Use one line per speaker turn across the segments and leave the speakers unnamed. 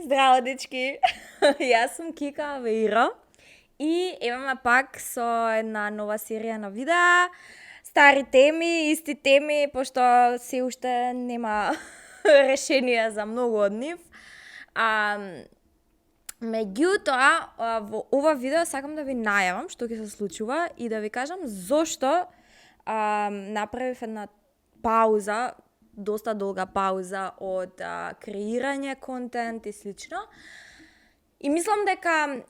Здраво, дечки! Јас сум Кика Авеира и еваме пак со една нова серија на видеа. Стари теми, исти теми, пошто се уште нема решение за многу од нив. Меѓутоа, во ова видео сакам да ви најавам што ќе се случува и да ви кажам зошто направив една пауза, доста долга пауза од креирање контент и слично. И мислам дека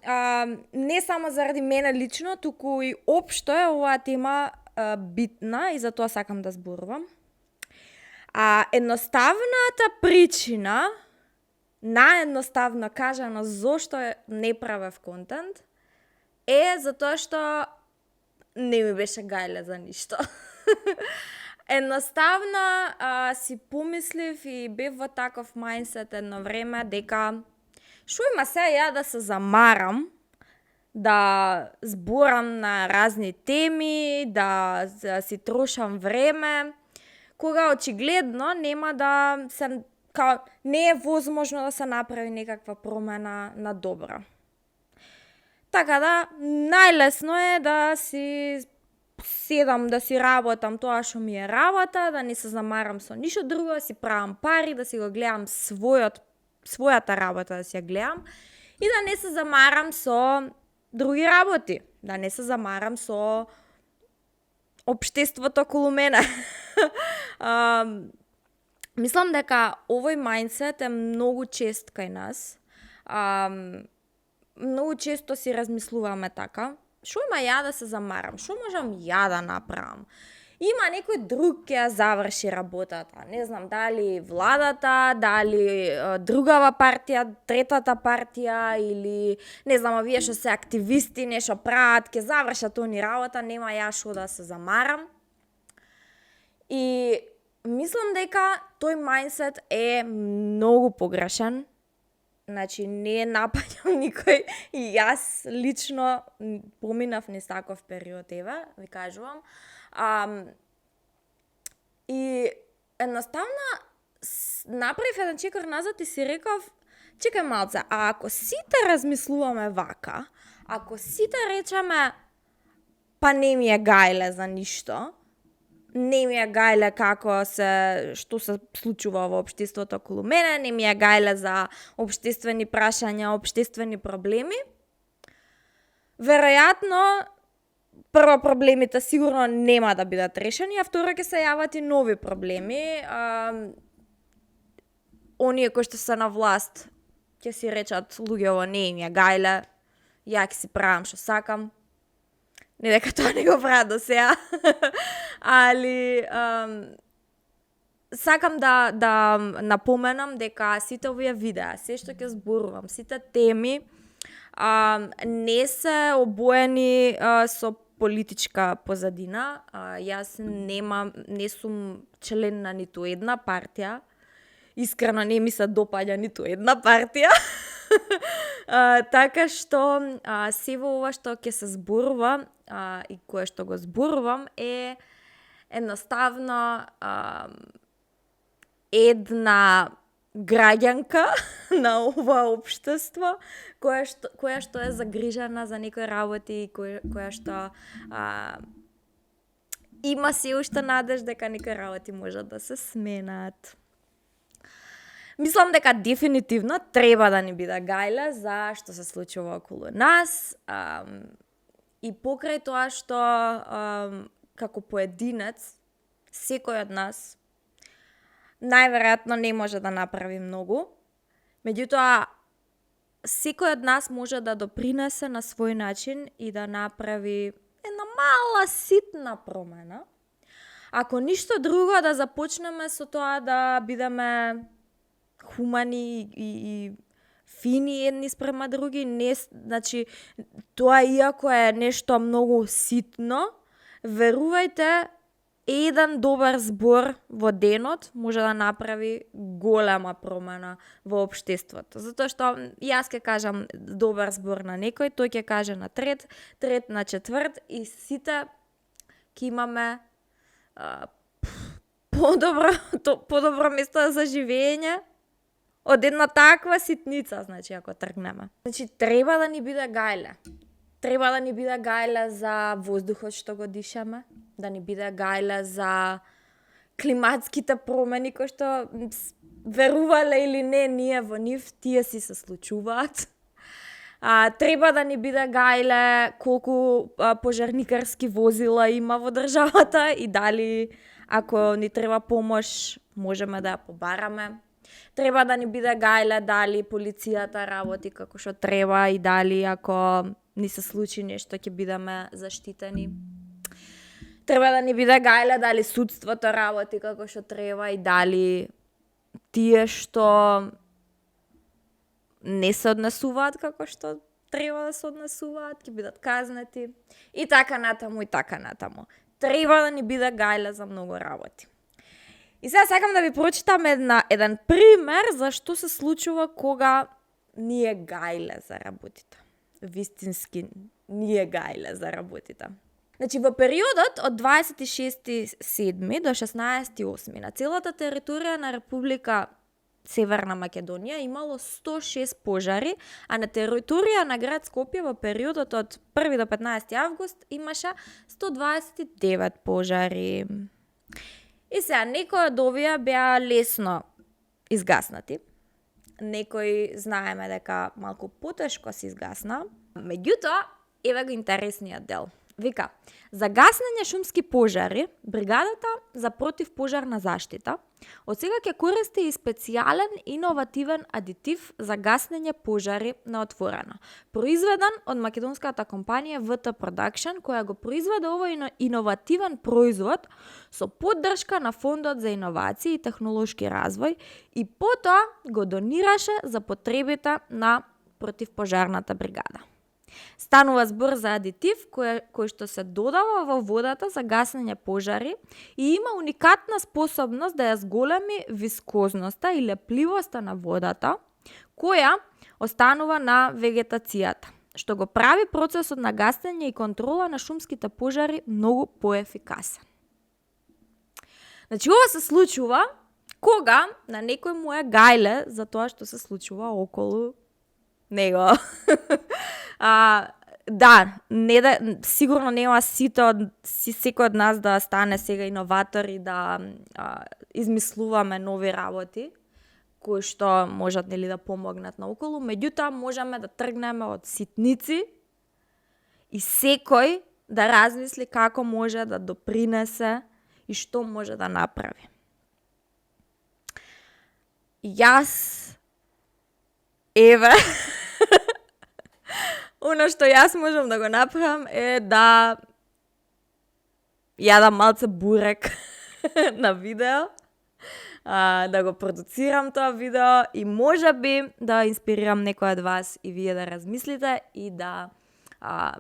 не само заради мене лично, туку и општо е оваа тема битна и за тоа сакам да зборувам. Едноставната причина, наједноставно кажано зошто не правев контент, е затоа што не ми беше гајле за ништо. Едноставно си помислив и бев во таков мајндсет едно време дека шо има се ја да се замарам, да зборам на разни теми, да си трошам време, кога очигледно нема да се не е возможно да се направи некаква промена на добро. Така да, најлесно е да си седам, да си работам тоа што ми е работа, да не се замарам со ништо друго, да си правам пари, да си го гледам својата работа, да си ја гледам и да не се замарам со други работи, да не се замарам со општеството околу мене. Мислам дека овој мајндсет е многу чест кај нас. Многу често си размислуваме така. Шо има ја да се замарам? Шо можам ја да направам? Има некој друг ќе ја заврши работата. Не знам, дали владата, дали другава партија, третата партија или не знам, овие што се активисти, нешто прават, ќе завршат они работа, нема ја шо да се замарам. И мислам дека тој мајндсет е многу погрешен. Значи, не напаѓам никој и јас лично поминав низ таков период, еве, ви кажувам. И едноставно направив еден чекор назад и си реков, чекај малце, а ако сите размислуваме вака, ако сите речеме, па не ми е гајле за ништо, не ми е гајле што се случува во општеството околу мене, не ми е гајле за општествени прашања, општествени проблеми, веројатно прво проблемите сигурно нема да бидат решени, а второ ќе се јават и нови проблеми. Оние кои што се на власт ќе си речат, луѓе, ово не им е гајле, ја ќе си правам што сакам. Не дека тоа не го прават до сега, али сакам да напоменам дека сите овие видеа, се што ќе зборувам, сите теми не се обоени со политичка позадина. Јас не сум член на ниту една партија. Искрено не ми се допаѓа ниту една партија. Така што се во ова што ќе се зборува и кое што го зборувам е едноставно една граѓанка на ова општество која што е загрижена за некои работи, која што има се уште надеж дека некои работи можат да се сменат. Мислам дека дефинитивно треба да ни биде гајле за што се случува околу нас и покрај тоа што како поединец секој од нас најверојатно не може да направи многу, меѓутоа секој од нас може да допринесе на свој начин и да направи една мала ситна промена. Ако ништо друго, да започнеме со тоа да бидеме хумани и фини едни спрема други, значи тоа иако е нешто многу ситно, верувајте, еден добар збор во денот може да направи голема промена во општеството. Затоа што јас ќе кажам добар збор на некој, тој ќе каже на трет на четврт и сите ќе имаме подобро место за живење од една таква ситница, значи, ако тргнеме. Значи, треба да ни биде гајле. Треба да ни биде гајле за воздухот што го дишаме, да ни биде гајле за климатските промени кои што верувале или не ние во нив, тие си се случуваат. Треба да ни биде гајле колку пожарникарски возила има во државата и дали ако ни треба помош можеме да ја побараме. Треба да ни биде гајле дали полицијата работи како што треба и дали ако ни се случи нешто ќе бидеме заштитени. Треба да ни биде гајле дали судството работи како што треба и дали тие што не се однесуваат како што треба да се однесуваат, ќе бидат казнети и така натаму и така натаму. Треба да ни биде гајле за многу работи. И сега сакам да ви прочитам еден пример за што се случува кога ни е гајле за работите. Вистински ни е гајле за работите. Значи, во периодот од 26.7. до 16.8. на целата територија на Република Северна Македонија имало 106 пожари, а на територија на град Скопје во периодот од 1 до 15 август имаше 129 пожари. И сега, некои од овие беа лесно изгаснати. Некои знаеме дека малку потешко се изгасна. Меѓутоа, еве го интересниот дел. Вика, за гаснење шумски пожари, бригадата за противпожарна заштита од сега ќе користи и специјален иновативен адитив за гаснење пожари на отворено, произведен од македонската компанија VT Production, која го произведе овој иновативен производ со поддршка на Фондот за иновации и технолошки развој и потоа го донираше за потребите на противпожарната бригада. Станува збор за адитив кој што се додава во водата за гаснење пожари и има уникатна способност да ја зголеми вискозноста и лепливоста на водата, која останува на вегетацијата, што го прави процесот на гаснење и контрола на шумските пожари многу поефикасен. Значи, ова се случува кога на некој му е гајле за тоа што се случува околу него. Сигурно нема секој од нас да стане сега иноватор и да измислуваме нови работи кои што можат да помогнат наоколу, меѓутоа можеме да тргнеме од ситници и секој да размисли како може да допринесе и што може да направи. Јас Оно што јас можам да го направам е да јадам малце бурек на видео, да го продуцирам тоа видео и можеби да инспирирам некој од вас и вие да размислите и да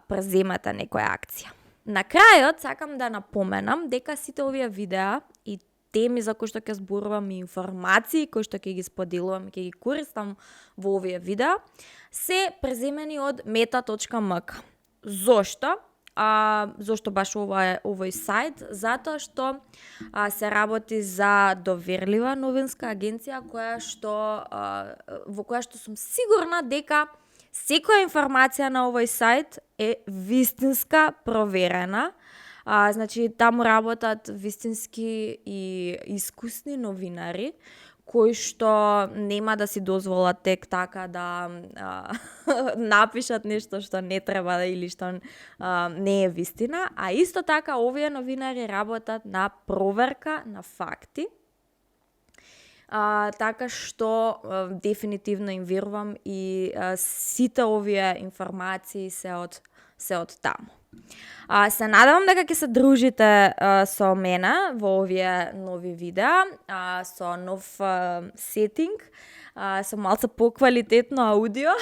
преземете некоја акција. На крајот сакам да напоменам дека сите овие видеа и теми за кои што ќе зборувам и информации кои што ќе ги споделувам и ќе ги користам во овие видеа се преземени од meta.mk. Зошто? Зошто баш овој сајт? Затоа што се работи за доверлива новинска агенција во која што сум сигурна дека секоја информација на овој сајт е вистинска, проверена. Значи, таму работат вистински и искусни новинари, кои што нема да си дозволат тек така да напишат нешто што не треба или што не е вистина, а исто така овие новинари работат на проверка на факти, така што дефинитивно им верувам и сите овие информации се од таму. Се надевам дека ќе се дружите со мене во овие нови видеа, со нов сетинг, со малце поквалитетно аудио.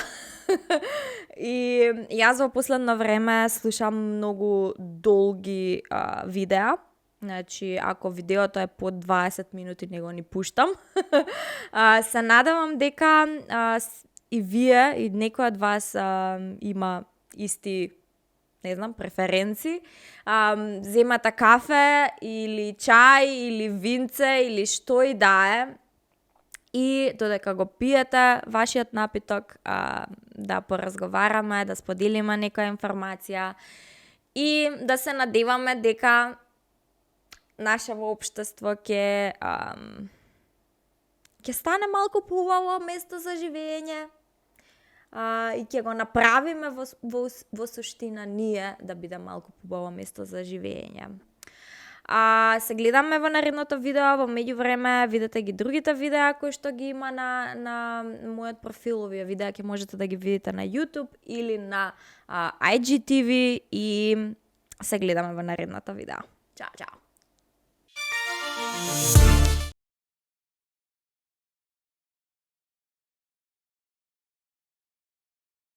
И јас во последно време слушам многу долги видеа. Значи, ако видеото е под 20 минути, не го ни пуштам. Се надевам дека и вие, и некој од вас има исти преференци, земате кафе или чај или винце или што и да е и додека го пиете вашиот напиток, да поразговараме, да споделиме некоја информација и да се надеваме дека нашево општество ќе стане малку поубаво место за живење и ќе го направиме во суштина ние да биде малку поубаво место за живење. Се гледаме во наредното видео, во меѓувреме видете ги другите видеа кои што ги има на мојот профил. Овие видеа ќе можете да ги видите на YouTube или на IGTV и се гледаме во наредното видео. Чао, чао!